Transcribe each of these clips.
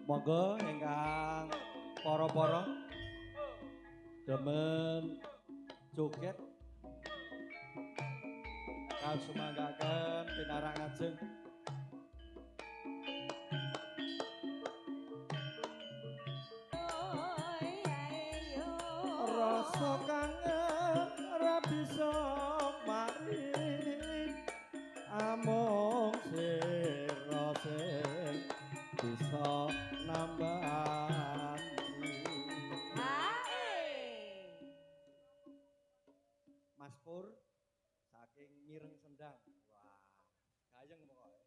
Monggo ingkang para-para demen joget kasumanggakaken pinarak ngajeng. Rasa kangen ora bisa mari, amung sira sing bisa nambani. Mas Pur saking Mireng Sendang. Wah, gayeng pokoke.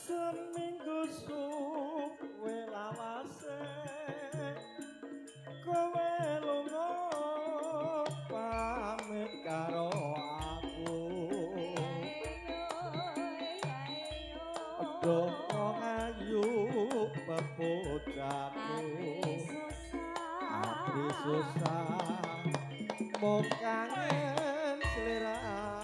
Seminggu suwe lawase kowe lunga pamit karo aku, donga ayu pepujaku ati susah mung kangen sliramu.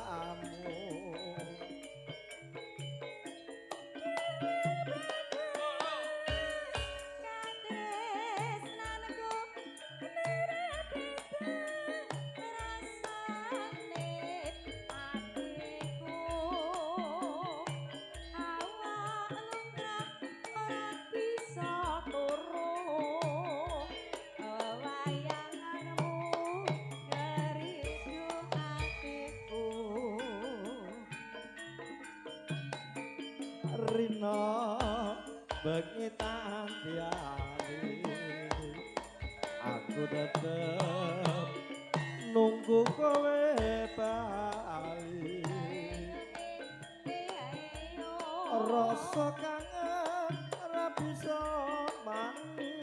Rina bengi tantiani aku tetep nunggu kowe bali, rasa kangen ora bisa mari,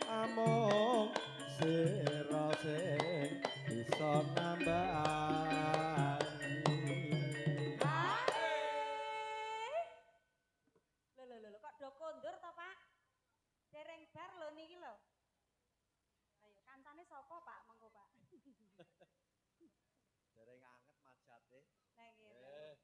amung sira sing bisa nambani. Lho kok do kondur to, Pak? Dereng bar lho niki lho. Ayo kancane sapa, Pak? Mengko, Pak. Dereng anget majate. Lah nggih.